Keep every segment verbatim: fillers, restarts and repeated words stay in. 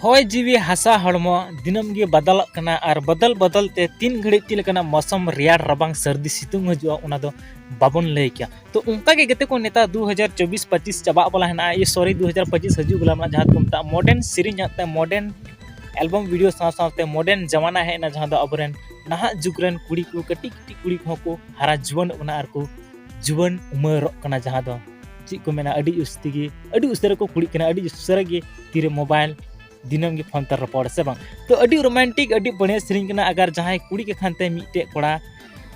ᱦᱚᱭ ᱡᱤᱣᱤ ᱦᱟᱥᱟ ᱦᱚᱲᱢᱚ ᱫᱤᱱᱟᱹᱢ ᱜᱮ ᱵᱟᱫᱟᱞᱚᱜ ᱠᱟᱱᱟ, ᱟᱨ ᱵᱟᱫᱟᱞ ᱵᱟᱫᱟᱞ ᱛᱮ ᱛᱤᱱ ᱜᱷᱟᱹᱲᱤᱡ ᱪᱮᱫ ᱞᱮᱠᱟᱱᱟᱜ ᱢᱳᱥᱚᱢ, ᱨᱮᱭᱟᱲ ᱨᱟᱵᱟᱝ ᱥᱟᱹᱨᱫᱤ ᱥᱤᱛᱩᱝ ᱦᱤᱡᱩᱜᱼᱟ, ᱚᱱᱟ ᱫᱚ ᱵᱟᱵᱚᱱ ᱞᱟᱹᱭ ᱠᱮᱭᱟ᱾ ᱛᱚ ᱚᱱᱠᱟ ᱜᱮ ᱜᱟᱛᱮ ᱠᱚ, ᱱᱮᱛᱟᱨ ᱫᱩ ᱦᱟᱡᱟᱨ ᱪᱚᱵᱵᱤᱥ ᱯᱚᱸᱪᱤᱥ ᱪᱟᱵᱟᱜ ᱵᱟᱞᱟ ᱦᱮᱱᱟᱜᱼᱟ, ᱤᱭᱟᱹ ᱥᱚᱨᱤ, ᱫᱩ ᱦᱟᱡᱟᱨ ᱯᱚᱸᱪᱤᱥ ᱦᱤᱡᱩᱜ ᱵᱟᱞᱟ ᱢᱮᱱᱟᱜᱼᱟ, ᱡᱟᱦᱟᱸ ᱫᱚᱠᱚ ᱢᱮᱛᱟᱜᱼᱟ ᱢᱚᱰᱟᱨᱱ ᱥᱮᱨᱮᱧ ᱟᱛᱮ ᱢᱚᱰᱟᱨᱱ ᱮᱞᱵᱟᱢ ᱵᱷᱤᱰᱤᱭᱳ ᱥᱟᱶ ᱥᱟᱶᱛᱮ ᱢᱚᱰᱟᱨᱱ ᱡᱟᱢᱟᱱᱟ ᱦᱮᱡ ᱮᱱᱟ, ᱡᱟᱦᱟᱸ ᱫᱚ ᱟᱵᱚᱨᱮᱱ ᱱᱟᱦᱟᱜ ᱡᱩᱜᱽ ᱨᱮᱱ ᱠᱩᱲᱤ ᱠᱚ, ᱠᱟᱹᱴᱤᱡ ᱠᱟᱹᱴᱤᱡ ᱠᱩᱲᱤ ᱠᱚᱦᱚᱸ ᱠᱚ ᱦᱟᱨᱟ ᱡᱩᱣᱟᱹᱱᱚᱜ ᱠᱟᱱᱟ ᱟᱨ ᱠᱚ ᱡᱩᱣᱟᱹᱱ ᱩᱢᱮᱨᱚᱜ ᱠᱟᱱᱟ, ᱡᱟᱦᱟᱸ ᱫᱚ ᱪᱮᱫ ᱠᱚ ᱢᱮᱱᱟ, ᱟᱹᱰᱤ ᱡᱟᱹᱥᱛᱤ ᱜᱮ, ᱟᱹᱰᱤ ᱩᱥᱟᱹᱨᱟ ᱠᱚ ᱠᱩᱲᱤᱜ ᱠᱟᱱᱟ, ᱟᱹᱰᱤ ᱩᱥᱟᱹᱨᱟ ᱜᱮ ᱛᱤᱨᱮ ᱢᱳᱵᱟᱭᱤᱞ ᱫᱤᱱᱟᱹᱢ ᱜᱮ ᱯᱷᱳᱱ ᱛᱮ ᱨᱚᱯᱚᱲ, ᱥᱮ ᱵᱟᱝ? ᱛᱚ ᱟᱹᱰᱤ ᱨᱳᱢᱟᱱᱴᱤᱠ, ᱟᱹᱰᱤ ᱵᱟᱹᱲᱤᱭᱟ ᱥᱮᱨᱮᱧ ᱠᱟᱱᱟ᱾ ᱟᱜᱟᱨ ᱡᱟᱦᱟᱸᱭ ᱠᱩᱲᱤ ᱠᱚ ᱠᱷᱟᱱ ᱛᱮ ᱢᱤᱫᱴᱮᱡ ᱠᱚᱲᱟ,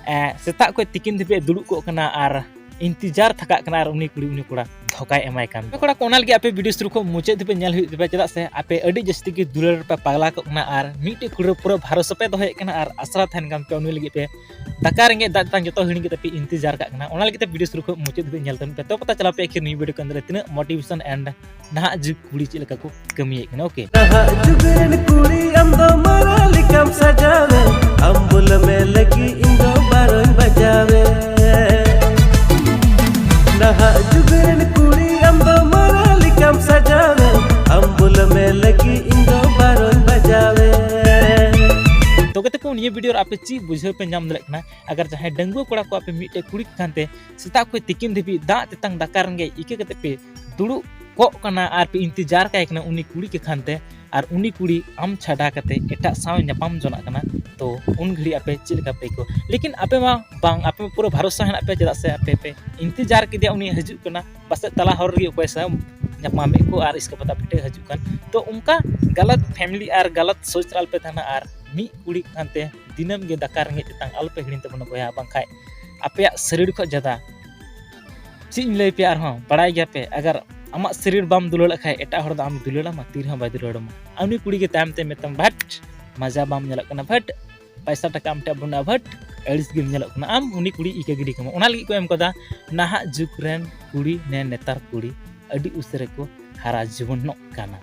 ᱮ, ᱥᱮᱛᱟᱜ ᱠᱷᱚᱱ ᱛᱤᱠᱤᱱ ᱫᱷᱟᱹᱵᱤᱡ ᱮ ᱫᱩᱲᱩᱵ ᱠᱚᱜ ᱠᱟᱱᱟ ᱟᱨ ᱤᱱᱛᱤᱡᱟᱨ ᱛᱷᱟᱠᱟᱜ ᱠᱟᱱᱟ ᱟᱨ ᱩᱱᱤ ᱠᱩᱲᱤ ᱩᱱᱤ ᱠᱚᱲᱟ ᱫᱷᱳᱠᱟᱭ ᱮᱢᱟᱭ ᱠᱟᱱ᱾ ᱠᱚᱲᱟ ᱠᱚ, ᱚᱱᱟ ᱞᱟᱹᱜᱤᱫ ᱟᱯᱮ ᱵᱷᱤᱰᱤᱭᱳ ᱥᱩᱨᱩ ᱠᱷᱚᱱ ᱢᱩᱪᱟᱹᱫ ᱫᱷᱟᱹᱵᱤᱡ ᱧᱮᱞ ᱦᱩᱭᱩᱜ ᱛᱟᱯᱮᱭᱟ, ᱪᱮᱫᱟᱜ ᱥᱮ ᱟᱯᱮ ᱟᱹᱰᱤ ᱡᱟᱹᱥᱛᱤ ᱜᱮ ᱫᱩᱞᱟᱹᱲ ᱨᱮᱯᱮ ᱯᱟᱜᱽᱞᱟ ᱠᱚᱜ ᱠᱟᱱᱟ ᱟᱨ ᱢᱤᱫᱴᱮᱡ ᱠᱩᱲᱤ ᱨᱮ ᱯᱩᱨᱟᱹ ᱵᱷᱟᱨᱚᱥᱟ ᱯᱮ ᱫᱚᱦᱚᱭᱮᱫ ᱠᱟᱱᱟ ᱟᱨ ᱟᱥᱨᱟ ᱛᱟᱦᱮᱱ ᱠᱟᱱ ᱯᱮ, ᱩᱱᱤ ᱞᱟᱹᱜᱤᱫ ᱯᱮ ᱫᱟᱠᱟ ᱨᱮᱸᱜᱮᱡ ᱫᱟᱜ ᱛᱮᱛᱟᱝ ᱡᱚᱛᱚ ᱦᱤᱲᱤᱧ ᱠᱟᱛᱮ ᱯᱮ ᱤᱱᱛᱤᱡᱟᱨ ᱠᱟᱜ ᱠᱟᱱᱟ᱾ ᱚᱱᱟ ᱞᱟᱹᱜᱤᱫ ᱛᱮ ᱵᱷᱤᱰᱤᱭᱳ ᱥᱩᱨᱩ ᱠᱷᱚᱱ ᱢᱩᱪᱟᱹᱫ ᱫᱷᱟᱹᱵᱤᱡ ᱧᱮᱞ ᱛᱟᱵᱚᱱ ᱯᱮ, ᱛᱚᱵᱮ ᱯᱟᱛᱟ ᱪᱟᱞᱟᱣ ᱯᱮ ᱟᱹᱠᱷᱤᱨ ᱱᱤᱭᱩ ᱵᱷᱤᱰᱤᱭᱳ ᱠᱚ ᱟᱱᱫᱟᱨ ᱨᱮ ᱛᱤᱱᱟᱹᱜ ᱢᱳᱴᱤᱵᱷᱮᱥᱚᱱ ᱮᱱᱰ ᱱᱟᱦᱟᱜ ᱡᱩᱜᱽ ᱠᱩᱲᱤ ᱪᱮᱫ ᱞᱮᱠᱟ ᱠᱚ ᱠᱟᱹᱢᱤᱭᱮᱫ ᱠᱟᱱᱟ᱾ ᱳᱠᱮ, ᱱᱟᱦᱟᱜ ᱡᱩᱜᱽ ᱨᱮᱱ ᱠᱩᱲᱤ ᱟᱢ ᱫᱚ ᱢᱟᱨᱟ ᱞᱮᱠᱟᱢ ᱥᱟᱡᱟᱣᱮ, ᱟᱢ ᱵᱩᱞᱟᱹᱢᱮ ᱞᱟᱹᱜᱤᱫ ᱤᱧ ᱫᱚ ᱵᱟᱨᱚᱧ ᱵᱟᱡᱟᱣᱮ᱾ ᱱᱟᱦᱟᱜ ᱡᱩᱜᱽ ᱨᱮᱱ ᱠᱩᱲᱤ ᱟᱢ ᱫᱚ ᱢᱟᱨᱟ ᱞᱮᱠᱟᱢ ᱥᱟᱡᱟᱣᱮ, ᱟᱢ ᱵᱩᱞᱟᱹᱢᱮ ᱞᱟᱹᱜᱤᱫ ᱤᱧ ᱫᱚ ᱵᱟᱨᱚᱧ ᱵᱟᱡᱟᱣᱮ᱾ ᱛᱚ ᱜᱟᱛᱮ ᱠᱚ, ᱱᱤᱭᱟᱹ ᱵᱷᱤᱰᱤᱭᱳ ᱨᱮ ᱟᱯᱮ ᱪᱮᱫ ᱵᱩᱡᱷᱟᱹᱣ ᱯᱮ ᱧᱟᱢ ᱫᱟᱲᱮᱭᱟᱜ ᱠᱟᱱᱟ? ᱟᱜᱟᱨ ᱡᱟᱦᱟᱸᱭ ᱰᱟᱺᱜᱩᱣᱟᱹ ᱠᱚᱲᱟ ᱠᱚ ᱟᱯᱮ ᱢᱤᱫᱴᱮᱡ ᱠᱩᱲᱤ ᱠᱟᱱ ᱛᱮ ᱥᱮᱛᱟᱜ ᱠᱷᱚᱱ ᱛᱤᱠᱤᱱ ᱫᱷᱟᱹᱵᱤᱡ ᱫᱟᱜ ᱛᱮᱛᱟᱝ ᱫᱟᱠᱟ ᱨᱮᱸᱜᱮᱡ ᱤᱠᱟᱹ ᱠᱟᱛᱮ ᱯᱮ ᱫᱩᱲᱩᱵ ᱠᱚᱜ ᱠᱟᱱᱟ ᱟᱨ ᱯᱮ ᱤᱱᱛᱤᱡᱟᱨ ᱠᱟᱭ ᱠᱟᱱᱟ ᱩᱱᱤ ᱠᱩᱲᱤ ᱠᱚ ᱠᱷᱟᱱ ᱛᱮ, ᱟᱨ ᱩᱱᱤ ᱠᱩᱲᱤ ᱟᱢ ᱪᱷᱟᱰᱟ ᱠᱟᱛᱮ ᱮᱴᱟᱜ ᱥᱟᱶ ᱧᱟᱯᱟᱢ ᱡᱚᱱᱟᱜ ᱠᱟᱱᱟ, ᱛᱚ ᱩᱱ ᱜᱷᱟᱹᱲᱤᱡ ᱟᱯᱮ ᱪᱮᱫ ᱞᱮᱠᱟ ᱯᱮ ᱟᱹᱭᱠᱟᱹᱣᱟ? ᱞᱮᱠᱤᱱ ᱟᱯᱮ ᱢᱟ ᱵᱟᱝ, ᱟᱯᱮ ᱢᱟ ᱯᱩᱨᱟᱹ ᱵᱷᱟᱨᱚᱥᱟ ᱦᱮᱱᱟᱜ ᱯᱮᱭᱟ, ᱪᱮᱫᱟᱜ ᱥᱮ ᱟᱯᱮ ᱯᱮ ᱤᱱᱛᱤᱡᱟᱨ ᱠᱮᱫᱮᱭᱟ ᱩᱱᱤ ᱦᱤᱡᱩᱜ ᱠᱟᱱᱟ, ᱯᱟᱥᱮᱡ ᱛᱟᱞᱟ ᱦᱚᱨ ᱨᱮᱜᱮ ᱚᱠᱚᱭ ᱥᱟᱶ ᱧᱟᱯᱟᱢᱮᱫ ᱠᱚ ᱟᱨ ᱤᱥᱠᱮ ᱵᱟᱫ ᱟᱯᱮ ᱴᱷᱮᱱ ᱦᱤᱡᱩᱜ ᱠᱟᱱ᱾ ᱛᱚ ᱚᱱᱠᱟ ᱜᱟᱞᱟᱛ ᱯᱷᱮᱢᱤᱞᱤ ᱟᱨ ᱜᱟᱞᱟᱛ ᱥᱳᱪ ᱨᱮ ᱟᱞᱚᱯᱮ ᱛᱟᱦᱮᱱᱟ, ᱟᱨ ᱢᱤᱫ ᱠᱩᱲᱤ ᱠᱟᱱ ᱛᱮ ᱫᱤᱱᱟᱹᱢ ᱜᱮ ᱫᱟᱠᱟ ᱨᱮᱸᱜᱮᱡ ᱛᱮᱛᱟᱝ ᱟᱞᱚᱯᱮ ᱦᱤᱲᱤᱧ ᱛᱟᱵᱚᱱᱟ ᱵᱚᱭᱦᱟ, ᱵᱟᱝᱠᱷᱟᱡ ᱟᱯᱮᱭᱟᱜ ᱥᱟᱹᱨᱤᱨ ᱠᱷᱚᱱ ᱡᱟᱫᱟ ᱪᱮᱫ ᱤᱧ ᱞᱟᱹᱭ ᱟᱯᱮᱭᱟ ᱟᱨᱦᱚᱸ, ᱵᱟᱲᱟᱭ ᱜᱮᱭᱟᱯᱮ, ᱟᱜᱟᱨ ᱟᱢᱟᱜ ᱥᱟᱹᱨᱤᱨ ᱵᱟᱢ ᱫᱩᱞᱟᱹᱲᱟᱜ ᱠᱷᱟᱡ ᱮᱴᱟᱜ ᱦᱚᱲ ᱫᱚ ᱟᱢ ᱫᱩᱞᱟᱹᱲᱟᱢᱟ, ᱛᱤ ᱨᱮᱦᱚᱸ ᱵᱟᱭ ᱫᱩᱞᱟᱹᱲᱟᱢᱟ᱾ ᱟᱨ ᱩᱱᱤ ᱠᱩᱲᱤ ᱜᱮ ᱛᱟᱭᱚᱢ ᱛᱮ ᱢᱮᱛᱟᱢ, "ᱵᱷᱟᱴ, ᱢᱟᱡᱟ ᱵᱟᱢ ᱧᱮᱞᱚᱜ ᱠᱟᱱᱟ, ᱵᱷᱟᱴ, ᱯᱟᱭᱥᱟ ᱴᱟᱠᱟ ᱟᱢ ᱴᱷᱮᱱ ᱵᱟᱹᱱᱩᱜᱼᱟ, ᱵᱷᱟᱴ, ᱟᱹᱲᱤᱥ ᱜᱮᱢ ᱧᱮᱞᱚᱜ ᱠᱟᱱᱟ, ᱟᱢ ᱩᱱᱤ ᱠᱩᱲᱤ ᱤᱠᱟᱹ ᱜᱤᱰᱤ ᱠᱟᱢᱟ᱾" ᱚᱱᱟ ᱞᱟᱹᱜᱤᱫ ᱠᱚ ᱮᱢ ᱠᱟᱫᱟ ᱱᱟᱦᱟᱜ ᱡᱩᱜᱽ ᱨᱮᱱ ᱠᱩᱲᱤ, ᱱᱮ ᱱᱮᱛᱟᱨ ᱠᱩᱲᱤ ᱟᱹᱰᱤ ᱩᱥᱟᱹᱨᱟ ᱠᱚ ᱦᱟᱨᱟ ᱡᱩᱣᱟᱹᱱᱚᱜ ᱠᱟᱱᱟ᱾